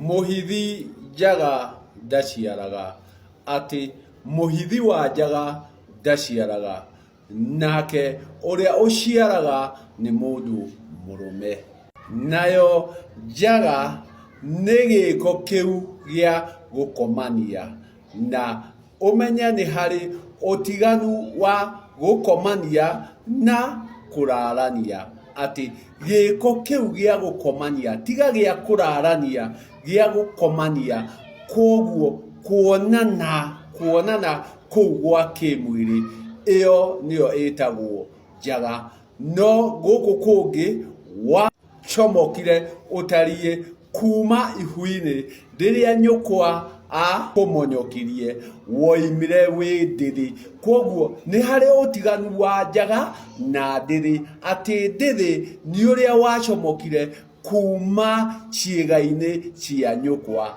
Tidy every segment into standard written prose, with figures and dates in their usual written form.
Mũhithi njaga ndaciaraga, atĩ mũhithi wa njaga ndaciaraga, nake ũrĩa ũciaraga nĩ mũndũ mũrũme. Nayo njaga nĩ gĩko kĩu gĩa gũkomania, na ũmenye nĩ harĩ ũtiganu wa gũkomania na kũrarania, atĩ gĩko kĩu gĩa gũkomania tiga gĩa kũrarania, gĩa gũkomania, kwoguo kuonana, kuonana kũu gwa kĩmwĩrĩ, ĩyo nĩyo ĩtagwo njaga. No gũkũ kũngĩ wacomokire ũtariĩ kuuma ihu-inĩ rĩrĩa nyũkwa akũmonyokirie, woimire wĩ ndĩthĩ. Kwoguo nĩ harĩ ũtiganu wa njaga na ndĩthĩ, atĩ ndĩthĩ nĩ ũrĩa wacomokire kuuma ciĩga-inĩ cia nyũkwa,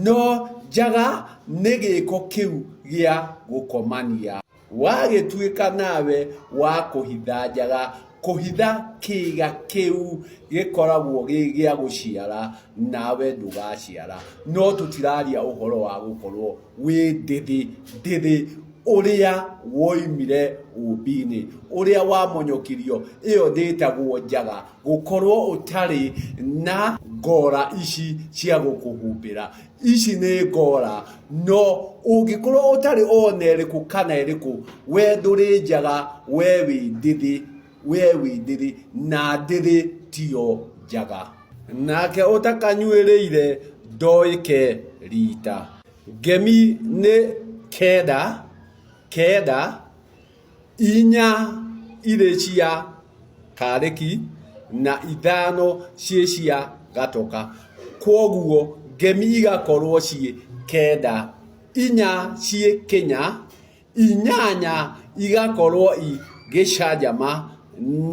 no njaga nĩ gĩko kĩu gĩa gũkomania. Wagĩtuĩka nawe wa kũhitha njaga, kũhitha kĩĩga kĩu gĩkoragwo gĩ gĩa gũciara, nawe ndũgaciara. No tũtiraria ũhoro wa gũkorwo wĩ ndĩthĩ, ndĩthĩ ũrĩa woimire ũmbi-inĩ, ũrĩa wamonyokirio, ĩyo ndĩtagwo njaga, gũkorwo ũtarĩ na ngora ici cia gũkũhumbĩra. Ici nĩ ngora, no ũngĩkorwo ũtarĩ ona ĩrĩkũ kana ĩrĩkũ, we ndũrĩ njaga, we wĩ ndĩthĩ, we wĩ ndĩthĩ, na ndĩthĩ tiyo njaga. Nake ũtakanyuĩrĩire ndoĩ ke rita. Ngemi nĩ kenda, kenda, Inya irĩ cia Karĩki na ithano ciĩ cia Gatoka. Kwoguo ngemi igakorwo ciĩ kenda. Inya ciĩ Kĩnya, inyanya igakorwo i gĩcanjama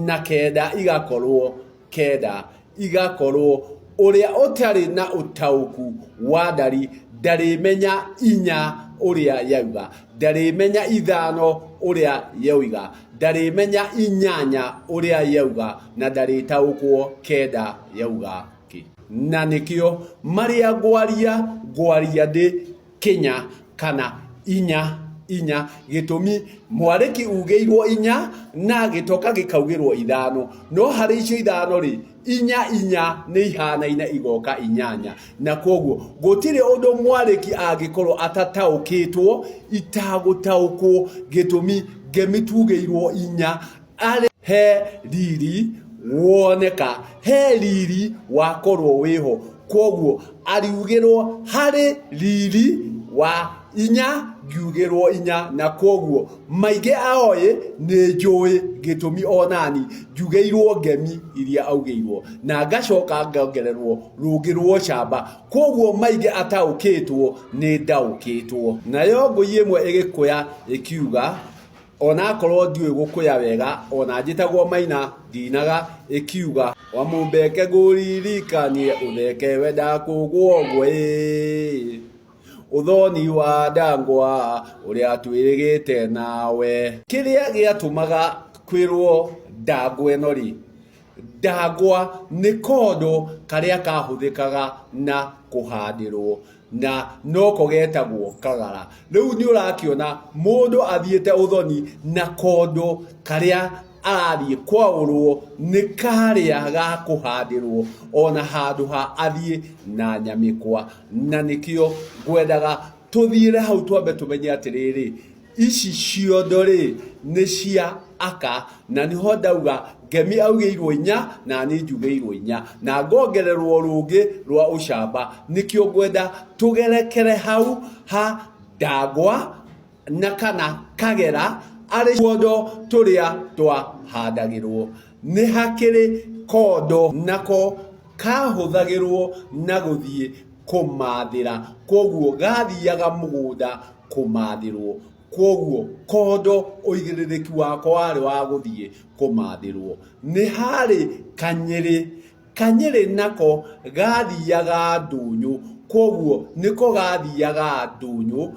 na kenda igakorwo kenda igakorwo ũrĩa ũtarĩ na ũtaũku wa ndari ndarĩmenya inya ũrĩa yauga, ndarĩmenya ithano ũrĩa yoiga, ndarĩmenya inyanya ũrĩa yauga na ndarĩtaũkwo kenda yauga kĩ. Na nĩkĩo marĩa ngwaria ngwaria ndĩ kĩnya kana inya inya gĩtũmi mwarĩki ugĩirwo inya na gĩtoka gĩkaugĩrwo ithano no harĩ icio ithano rĩ inya inya nĩ ihanaine igoka inyanya na kwoguo gũtirĩ ũndũ mwarĩki angĩkorwo atataũkĩtwo itagũtaũkwo gĩtũmi ngemi tugĩirwo inya arĩ he riri woneka he riri wakorwo wĩho kwoguo ariugĩrwo harĩ riri wa inya ngiugĩrwo inya na kwoguo maingĩ aoĩ nĩ njũĩ gĩtũmi onani njugĩirwo ngemi iria augĩirwo na ngacoka ngongererwo rũngĩ rwa ũcamba kwoguo maingĩ ataũkĩtwo nĩ ndaũkĩtwo nayo ngũi ĩmwe ĩgĩkũya ĩkiuga Onakorwo ndiũĩ gũkũya wega ona njĩtagwo Maina ndinaga ĩkiuga. Wamũmbeke ngũririkanie ũtheke wenda kũgwo ũguo ĩĩ Ũthoni wa Ndangwa ũrĩa twĩrĩgĩte nawe. Kĩrĩa gĩatũmaga kwĩrwo Ndangwa ĩno rĩ, Ndangwa nĩ kondo karĩa kahũthĩkaga na kũhandĩrwo. Na noko getagwo kagara. Rĩu nĩ ũrakĩona mũndũ athiĩte ũthoni na kondo karĩa arathiĩ kwaũrwo nĩ karĩa ga kũhandĩrwo ona handũ ha athiĩ na nyamĩkwa. Na nĩkĩo ngwendaga tũthiĩre hau twambe tũmenye atĩrĩrĩ, Ici ciondo rĩ nĩ cia aka na nĩho ndauga Ngemi augĩirwo inya na niĩ njugĩirwo inya na ngongererwo rũngĩ rwa ũcamba nĩkĩo ngwenda tũgerekere hau ha Ndangwa na kana Kagera arĩ tuondo tũrĩa twahandagĩrwo. Nĩ hakĩrĩ kondo nako kahũthagĩrwo na gũthiĩ kũmathĩra kwoguo gathiaga mũgũnda kũmathĩrwo. Kwoguo kondo ũigĩrĩrĩki wakwa warĩ wa gũthiĩ kũmathĩrwo. Nĩ harĩ kanyĩrĩ, kanyĩrĩ nako gathiaga ndũnyũ, kwoguo nĩko gathiaga ndũnyũ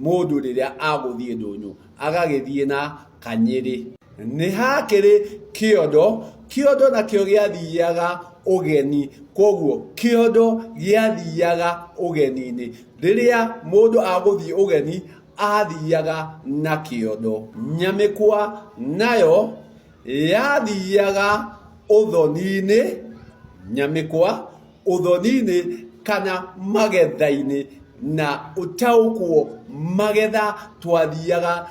mũndũ rĩrĩa agũthiĩ ndũnyũ agagĩthiĩ na kanyĩrĩ. Nĩ hakĩrĩ kĩondo, kĩondo nakĩo gĩathiaga. ũgeni. Kwoguo kĩondo gĩathiaga ũgeni-inĩ. Rĩrĩa mũndũ agũthiĩ ũgeni, athiaga na kĩondo. Nyamĩkwa nayo yathiaga ũthoni-inĩ, nyamĩkwa, ũthoni-inĩ kana magetha-inĩ, na ũtaũkwo magetha twathiaga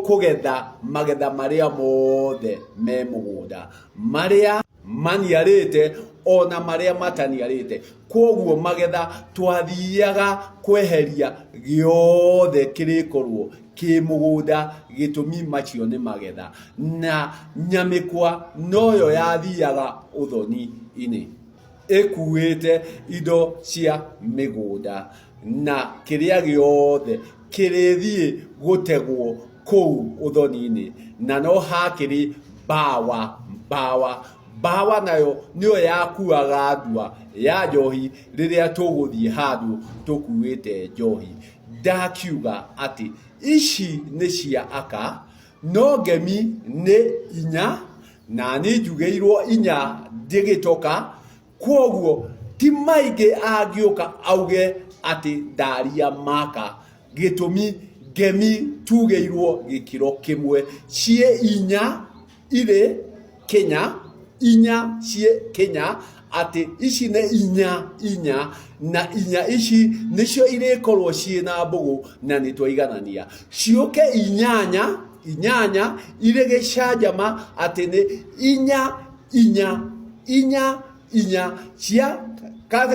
kũgetha magetha marĩa mothe me mũgũnda, marĩa maniarĩte ona marĩa mataniarĩte. Kwoguo magetha twathiaga kweheria gĩothe kĩrĩkorwo kĩ mũgũnda, gĩtũmi macio nĩ magetha. Na nyamĩkwa noyo yathiaga ũthoni-inĩ ĩkuĩte indo cia mĩgũnda na kĩrĩa gĩothe kĩrĩthiĩ gũtegwo kũu ũthoni-inĩ. Na no hakĩrĩ mbawa, mbawa, mbawa nayo nĩyo yakuaga ndua ya njohi rĩrĩa tũgũthiĩ handũ tũkuĩte njohi. Ndakiuga atĩ ici nĩ cia aka, no ngemi nĩ inya, na niĩ njugĩirwo inya ndĩgĩtoka, kwoguo ti maingĩ angĩũka auge atĩ ndaria maka. Gĩtũmi ngemi tugĩirwo gĩkĩro kĩmwe, ciĩ inya irĩ kĩnya, inya ciĩ kĩnya, atĩ ici nĩ inya inya, na inya ici nĩcio irĩkorwo ciĩ na mbũgũ na nĩ twaiganania. Ciũke inyanya, inyanya irĩ gĩcanjama atĩ nĩ inya inya inya inya cia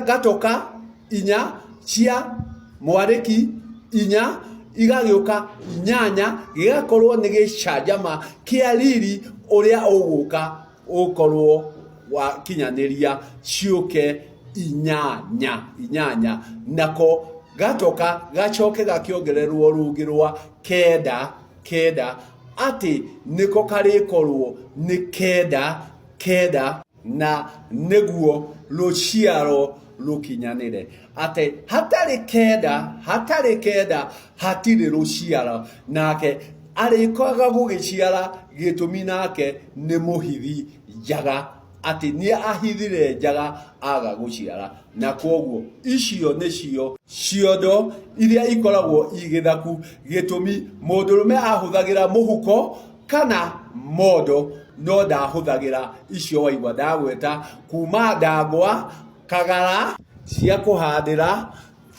gatoka inya cia mwarĩki inya igagĩũka inyanya, gĩgakorwo nĩ gĩcanjama kĩa riri ũrĩa ũgũka ũkorwo wakinyanĩria ciũke inyanya inyanya, nako gatoka gacoke gakĩongererwo rũngĩ rwa kenda kenda, atĩ nĩko karĩkorwo nĩ kenda kenda, na nĩguo rũciaro rũkinyanĩre. Atĩ hatarĩ kenda, hatarĩ kenda, hatirĩ rũciaro. Nake arĩkaga gũgĩciara, gĩtũmi nake nĩ mũhithi njaga, atĩ nĩ ahithire njaga aga gũciara. Na kwoguo icio nĩcio ciondo iria ikoragwo i gĩthaku, gĩtũmi mũndũrũme ahũthagĩra mũhuko kana mondo, no ndahũthagĩra icio waigua ndagweta, kuma ndangwa, kagara cia kũhandĩra,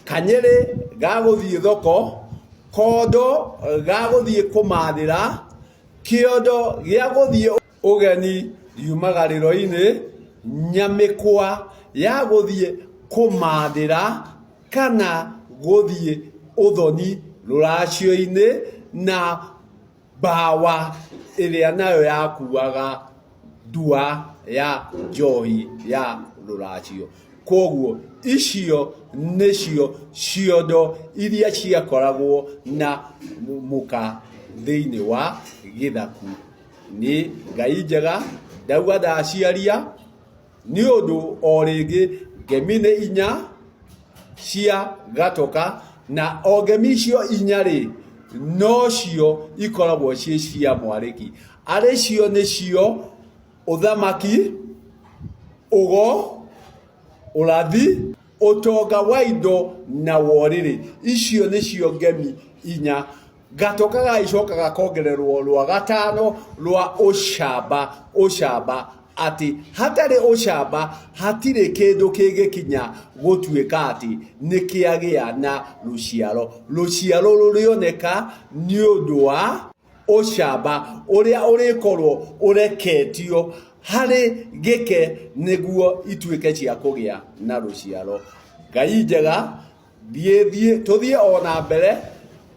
kanyĩrĩ ga gũthiĩ thoko, kondo ga gũthiĩ kũmathĩra, kĩondo gĩa gũthiĩ ũgeni riumagarĩro-inĩ, nyamĩkwa ya gũthiĩ kũmathĩra kana gũthiĩ ũthoni rũracio-inĩ, na mbawa ĩrĩa nayo yakuaga ndua ya njohi ya rũracio. Kwoguo icio nĩcio ciondo iria ciakoragwo na mũka thĩinĩ wa gĩthaku. Nĩ Ngai njega ndauga ndaciaria, nĩ ũndũ o rĩngĩ ngemi nĩ inya cia gatoka, na o ngemi icio inya rĩ, nocio ikoragwo ciĩ cia mwarĩki. Arĩ cio nĩcio ũthamaki, ũgo, ũrathi, ũtonga wa indo na worĩrĩ. Icio nĩcio ngemi inya. Gatoka gagĩcoka gakongererwo rwa gatano rwa ũcamba, ũcamba atĩ hatarĩ ũcamba hatirĩ kĩndũ kĩngĩkinya gũtuĩka atĩ nĩ kĩagĩa na rũciaro. Rũciaro rũrĩoneka nĩ ũndũ wa ũcamba ũrĩa ũrĩkorwo ũreketio harĩ gĩke nĩguo ituĩke cia kũgĩa na rũciaro. Ngai njega, thiĩ thiĩ tũthiĩ o na mbere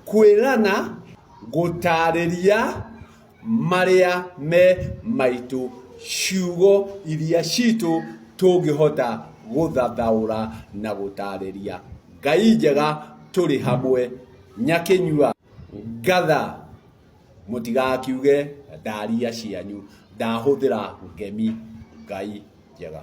kwĩrana gũtarĩria marĩa me maitũ, ciugo iria citũ tũngĩhota gũthathaũra na gũtarĩria. Ngai njega, tũrĩ hamwe. Nyakĩnyua ngatha, mũtigakiuge ndaria cianyu, ndahũthĩra ngemi. Ngai njega.